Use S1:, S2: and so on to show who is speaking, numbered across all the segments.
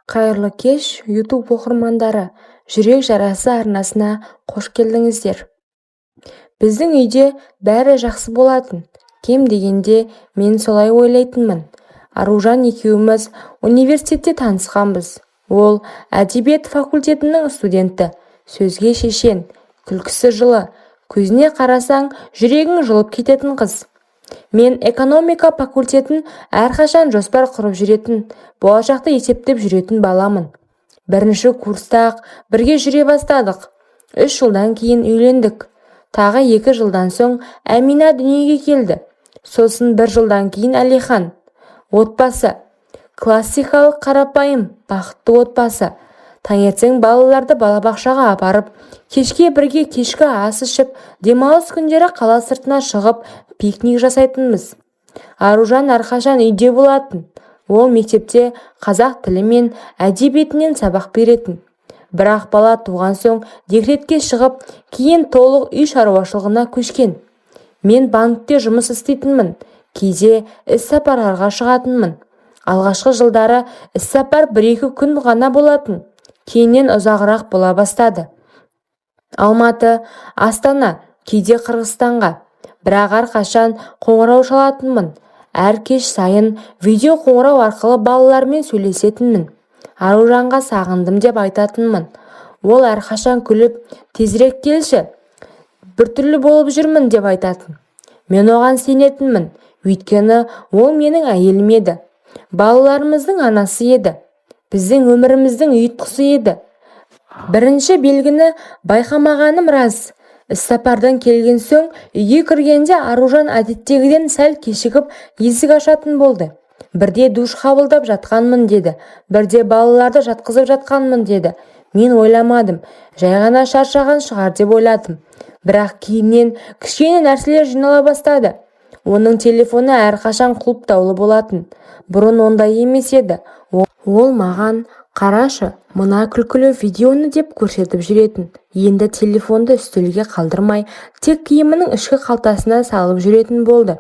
S1: Қайырлы кеш, YouTube оқырмандары! «Жүрек жарасы» арнасына қош келдіңіздер! Біздің үйде бәрі жақсы болатын. Кем дегенде мен солай ойлайтынмын. Аружан екеуміз университетте танысқанбыз. Ол әдебиет факультетінің студенті. Сөзге шешен, күлкісі жылы, көзіне қарасаң жүрегің жылып кететін қыз. Мен экономика факультетін, әрқашан жоспар құрып жүретін, болашақты есептеп жүретін баламын. Бірінші курста-ақ бірге жүре бастадық. 3 жылдан кейін үйлендік. Тағы 2 жылдан соң Әмина дүниеге келді. Сосын бір жылдан кейін Әлихан. Отбасы. Классикалық, қарапайым, бақытты отбасы. Таңертең балаларды балабақшаға апарып, кешке бірге кешкі ас ішіп, демалыс күндері қала сыртына шығып, пикник жасайтынбыз. Аружан әрқашан үйде болатын. Ол мектепте қазақ тілі мен әдебиетінен сабақ беретін. Бірақ бала туған соң декретке шығып, кейін толық үй шаруашылығына көшкен. Мен банкте жұмыс істейтінмін, кейде іссапарларға шығатынмын. Алғашқы жылдары іссапар бір-екі күн ғана болатын, кейіннен ұзағырақ бола бастады. Алматы, Астана, кейде Қырғызстанға. Бірақ әрқашан қоңырау шалатынмын. Әр кеш сайын видео қоңырау арқылы балалармен сөйлесетінмін. Аружанға сағындым деп айтатынмын. Ол әрқашан күліп, «Тезірек келші, біртүрлі болып жүрмін» деп айтатын. Мен оған сенетінмін, өйткені ол менің әйелім еді. Балаларымыздың анасы еді. Біздің өміріміздің ұйытқысы еді. Бірінші белгіні байқамағаным рас. Іссапардан келген соң үйге кіргенде Аружан әдеттегіден сәл кешігіп есік ашатын болды. Бірде душ қабылдап жатқанмын деді, бірде балаларды жатқызып жатқанмын деді. Мен ойламадым, жай ғана шаршаған шығар деп ойладым. Бірақ кейіннен кішкене нәрселер жинала бастады. Оның телефоны әрқашан құлыптаулы болатын. Бұрын ондай емес еді. Ол маған «Қарашы, мына күлкілі видеоны» деп көрсетіп жүретін. Енді телефонды үстелге қалдырмай, тек киімінің ішкі қалтасына салып жүретін болды.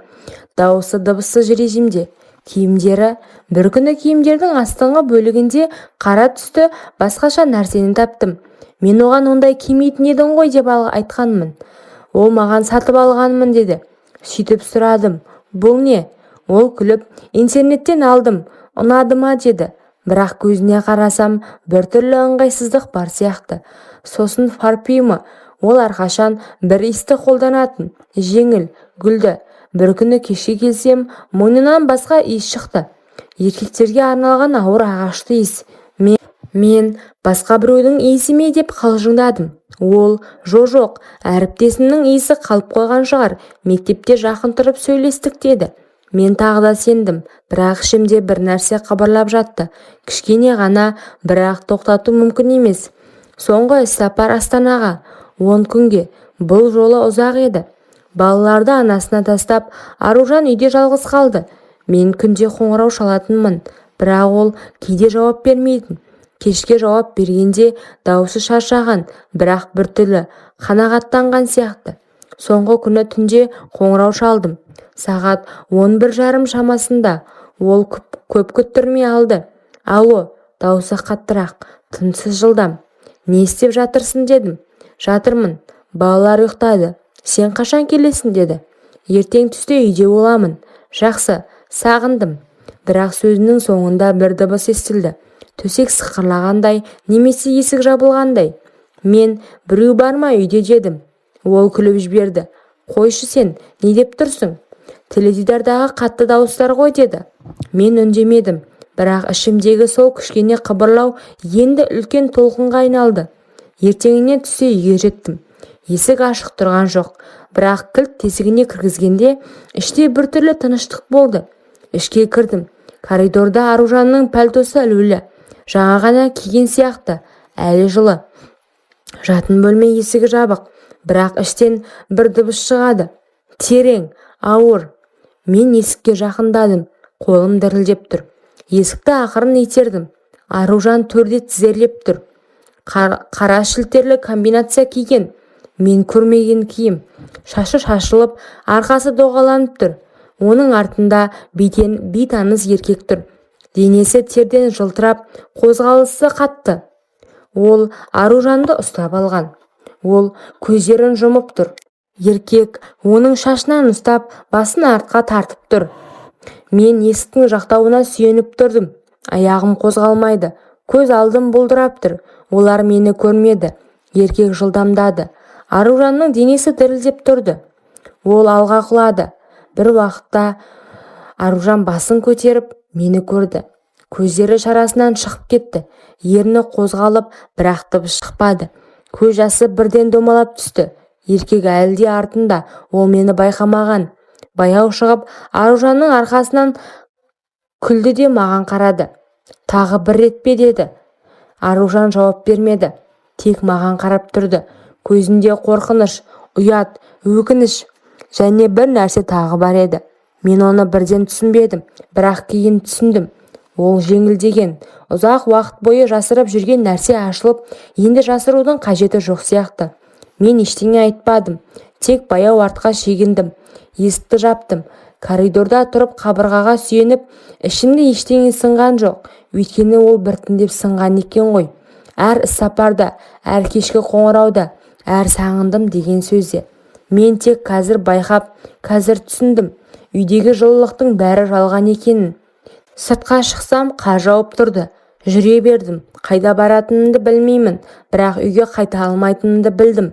S1: Дауысы дыбыссыз режимде. Киімдері. Бір күні киімдердің астыңғы бөлігінде қара түсті басқаша нәрсені таптым. Мен оған «Ондай кимейтін едің ғой» деп айтқанмын. Ол маған «Сатып алғанмын» деді. Сөйтіп сұрадым: «Бұл не?» Ол күліп, «Интернеттен алдым, ұнады ма?» деді. Бірақ көзіне қарасам, біртүрлі ыңғайсыздық бар сияқты. Сосын парфюмі. Ол әрқашан бір иісті қолданатын. Жеңіл, гүлді. Бір күні кешке келсем, мойнынан басқа иіс шықты. Еркектерге арналған ауыр ағашты иіс. Мен «Басқа біреудің иісі ме?» деп қалжыңдадым. Ол: «Жо-жоқ, әріптесімнің иісі қалып қойған шығар, мектепте жақын тұрып сөйлестік» деді. Мен тағы да сендім, бірақ ішімде бір нәрсе қыбырлап жатты. Кішкене ғана, бірақ тоқтату мүмкін емес. Соңғы іссапар Астанаға. 10 күнге. Бұл жолы ұзақ еді. Балаларды анасына тастап, Аружан үйде жалғыз қалды. Мен күнде қоңырау шалатынмын, бірақ ол кейде жауап бермейтін. Кешке жауап бергенде даусы шаршаған, бірақ біртүрлі қанағаттанған сияқты. Соңғы күні түнде қоңырау шалдым. Сағат 11:30 шамасында. Ол көп күттірмей алды. «Алло». Даусы қаттырақ, тынысы жылдам. «Не істеп жатырсың?» дедім. «Жатырмын, балалар ұйықтады. Сен қашан келесің?» деді. «Ертең түсте үйде боламын». «Жақсы, сағындым». Бірақ сөзінің соңында бір дыбыс естілді. Төсек сықырлағандай немесе есік жабылғандай. Мен «Біреу бар ма үйде?» дедім. Ол күліп жіберді. «Қойшы, сен не деп тұрсың? Теледидардағы қатты дауыстар ғой» деді. Мен үндемедім, бірақ ішімдегі сол кішкене қыбырлау енді үлкен толқынға айналды. Ертеңіне түсте үйге жеттім. Есік ашық тұрған жоқ, бірақ кілт тесігіне кіргізгенде іште біртүрлі тыныштық болды. Ішке кірдім. Коридорда Аружанның пальтосы ілулі. Жаңа ғана киген сияқты, әлі жылы. Жатын бөлме есігі жабық, бірақ іштен бір дыбыс шығады. Терең, ауыр. Мен есікке жақындадым, қолым дірілдеп тұр. Есікті ақырын итердім. Аружан төрде тізерлеп тұр. Қара шілтерлі комбинация киген. Мен көрмеген киім. Шашы шашылып, арқасы доғаланып тұр. Оның артында бейтаныс еркек тұр. Денесі терден жылтырап, қозғалысы қатты. Ол Аружанды ұстап алған. Ол көздерін жұмып тұр. Еркек оның шашынан ұстап, басын артқа тартып тұр. Мен есіктің жақтауына сүйеніп тұрдым. Аяғым қозғалмайды. Көз алдым бұлдырап тұр. Олар мені көрмеді. Еркек жылдамдады. Аружанның денесі дірілдеп тұрды. Ол алға құлады. Бір уақытта Аружан басын көтеріп, мені көрді. Көздері шарасынан шығып кетті. Ерні қозғалып, бірақ дыбыс шықпады. Көз жасы бірден домалап түсті. Еркек әлі де артында, ол мені байқамаған. Баяу шығып, Аружанның арқасынан күлді де маған қарады. Тағы бір рет пе деді. Аружан жауап бермеді. Тек маған қарап тұрды. Көзінде қорқыныш, ұят, өкініш және бір нәрсе тағы бар еді. Мен оны бірден түсінбедім, бірақ кейін түсіндім. Ол жеңілдеген, ұзақ уақыт бойы жасырып жүрген нәрсе ашылып, енді жасырудың қажеті жоқ сияқты. Мен ештеңе айтпадым, тек баяу артқа шегіндім. Есікті жаптым. Коридорда тұрып қабырғаға сүйеніп, ішімде ештеңе сынған жоқ, өйткені ол біртіндеп сынған екен ғой. Әр іссапарда, әр кешкі қоңырауда, әр сағындым деген сөзде. Мен тек қазір байқап, қазір түсіндім. Үйдегі жылылықтың бәрі жалған екенін. Сыртқа шықсам, қар жауып тұрды. Жүре бердім. Қайда баратынымды білмеймін, бірақ үйге қайта алмайтынымды білдім.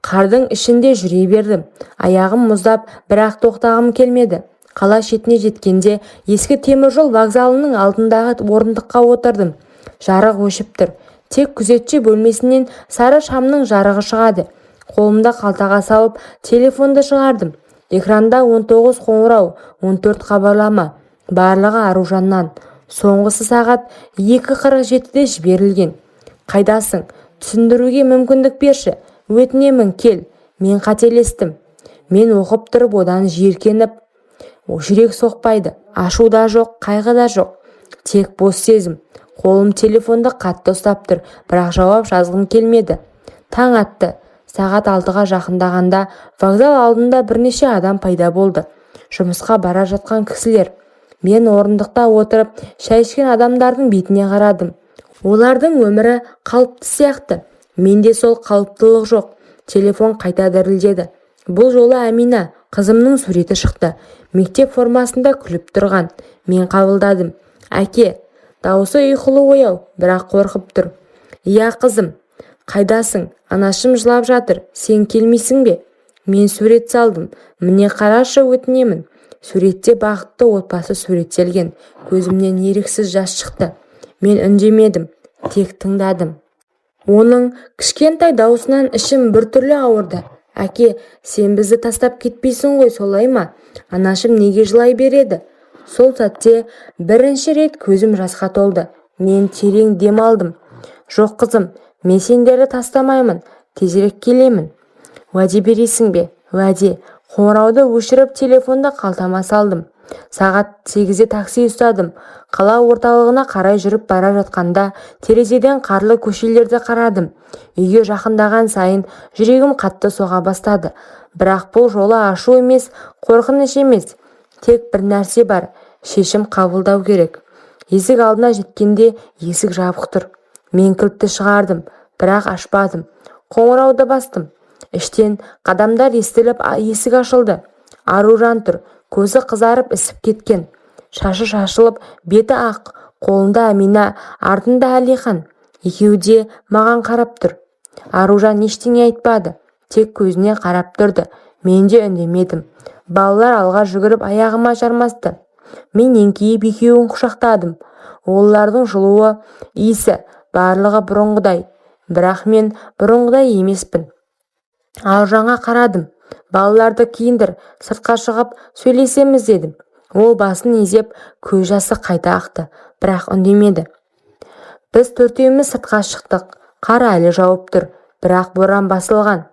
S1: Қардың ішінде жүре бердім. Аяғым мұздап, бірақ тоқтағым келмеді. Қала шетіне жеткенде ескі теміржол вокзалының алдындағы орындыққа отырдым. Жарық өшіп тұр. Тек күзетші бөлмесінен сары шамның жарығы шығады. Қолымды қалтаға салып, телефонды шығардым. Экранда 19 қоңырау, 14 хабарлама. Барлығы Аружаннан. Соңғысы сағат 2:47-де жіберілген. Қайдасың? Түсіндіруге мүмкіндік берші. Өтінемін, кел. Мен қателестім. Мен оқып тұрып одан жиіркеніп, жүрек соқпайды. Ашу да жоқ, қайғы да жоқ. Тек бос сезім. Қолым телефонды қатты ұстап тұр, бірақ жауап жазғым келмеді. Таң атты. Сағат 6-ға жақындағанда вокзал алдында бірнеше адам пайда болды. Жұмысқа бара жатқан кісілер. Мен орындықта отырып, шай ішкен адамдардың бетіне қарадым. Олардың өмірі қалыпты сияқты. Менде сол қалыптылық жоқ. Телефон қайта дірілдеді. Бұл жолы Әмина, қызымның суреті шықты. Мектеп формасында күліп тұрған. Мен қабылдадым. Әке, дауысы ұйқылы ояу, бірақ қорқып тұр. Иә, қызым. Қайдасың? Анашым жылап жатыр. Сен келмейсің бе? Мен сурет салдым. Міне қарашы, өтінемін. Суретте бақытты отбасы суреттелген. Көзімнен еріксіз жас шықты. Мен үндемедім, тек тыңдадым. Оның кішкентай даусынан ішім біртүрлі ауырды. Әке, сен бізді тастап кетпейсің ғой, солай ма? Анашым неге жылай береді? Сол сәтте бірінші рет көзім жасқа толды. Мен терең дем алдым. Жоқ, қызым, мен сендерді тастамаймын. Тезірек келемін. Уәде бересің бе? Уәде. Қоңырауды өшіріп, телефонды қалтама салдым. Сағат 8-де такси ұстадым. Қала орталығына қарай жүріп бара жатқанда терезеден қарлы көшелерді қарадым. Үйге жақындаған сайын жүрегім қатты соға бастады. Бірақ бұл жолы ашу емес, қорқыныш емес. Тек бір нәрсе бар, шешім қабылдау керек. Есік алдына жеткенде есік жабық тұр. Мен кілтті шығардым, бірақ ашпадым. Қоңырауды бастым. Іштен қадамдар естіліп, есік ашылды. Аружан тұр, көзі қызарып ісіп кеткен. Шашы шашылып, беті ақ, қолында Әмина, артында Әлихан. Екеуі де маған қарап тұр. Аружан ештеңе айтпады, тек көзіне қарап тұрды. Мен де үндемедім. Балалар алға жүгіріп аяғыма жармасты. Мен еңкейіп екеуін құшақтадым. Олардың жылуы, иісі, барлығы бұрынғыдай. Бірақ мен бұрынғыдай емеспін. Аружанға қарадым. Балаларды киіндір, сыртқа шығып сөйлесеміз дедім. Ол басын изеп, көз жасы қайта ақты, бірақ үндемеді. Біз төртеуміз сыртқа шықтық. Қар әлі жауып тұр, бірақ боран басылған.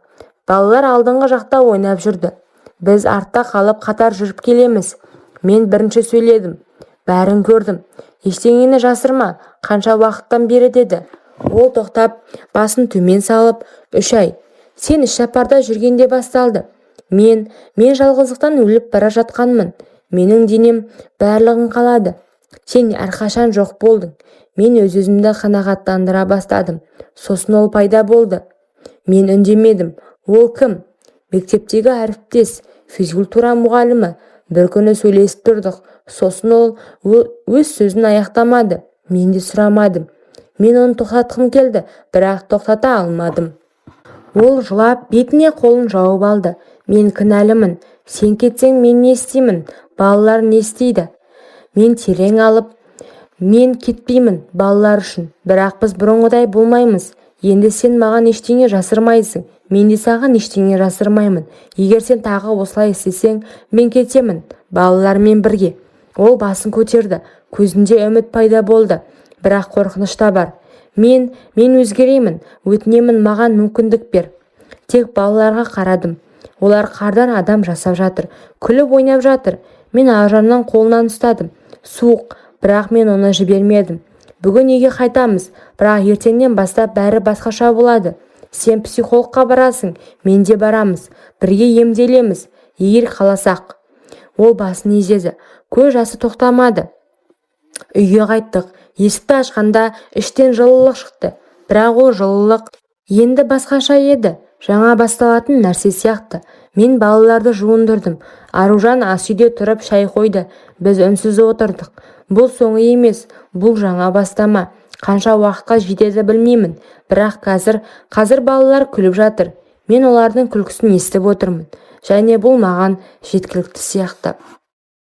S1: Балалар алдыңғы жақта ойнап жүрді. Біз артта қалып қатар жүріп келеміз. Мен бірінші сөйледім. Бәрін көрдім. Ештеңені жасырма, қанша уақыттан бері деді. Ол тоқтап, басын төмен салып, 3 ай. Сен іссапарда жүргенде басталды. Мен жалғыздықтан өліп бара жатқанмын. Менің денем барлығын қалады. Сен әрқашан жоқ болдың. Мен өз-өзімді қанағаттандыра бастадым. Сосын ол пайда болды. Мен үндемедім. Ол кім? Мектептегі әріптес, физкультура мұғалімі. Бір күні сөйлесіп тұрдық. Сосын ол өз сөзін аяқтамады. Мен де сұрамадым. Мен оны тоқтатқым келді, бірақ тоқтата алмадым. Ол жылап, бетіне қолын жауып алды. Мен кінәлімін. Сен кетсең, мен не істеймін? Балалар не істейді? Мен терең алып, мен кетпеймін балалар үшін. Бірақ біз бұрынғыдай болмаймыз. Енді сен маған ештеңе жасырмайсың. Мен де саған ештеңе жасырмаймын. Егер сен тағы осылай істесең, мен кетемін. Балалармен бірге. Ол басын көтерді. Көзінде үміт пайда болды. Бірақ қорқыныш та бар. Мен өзгеремін. Өтінемін, маған мүмкіндік бер. Тек балаларға қарадым. Олар қардан адам жасап жатыр. Күліп ойнап жатыр. Мен Аружанның қолынан ұстадым. Суық, бірақ мен оны жібермедім. Бүгін үйге қайтамыз, бірақ ертеңнен бастап бәрі басқаша болады. Сен психологқа барасың, мен де барамыз. Бірге емделеміз, егер қаласақ. Ол басын изеді. Көз жасы тоқтамады. Үйге қайттық. Есікті ашқанда іштен жылылық шықты. Бірақ ол жылылық енді басқаша еді. Жаңа басталатын нәрсе сияқты. Мен балаларды жуындырдым. Аружан асүйде тұрып шай қойды. Біз үнсіз отырдық. Бұл соңы емес, бұл жаңа бастама. Қанша уақытқа жетеді білмеймін. Бірақ қазір балалар күліп жатыр. Мен олардың күлкісін естіп отырмын. Және бұл маған жеткілікті сияқты.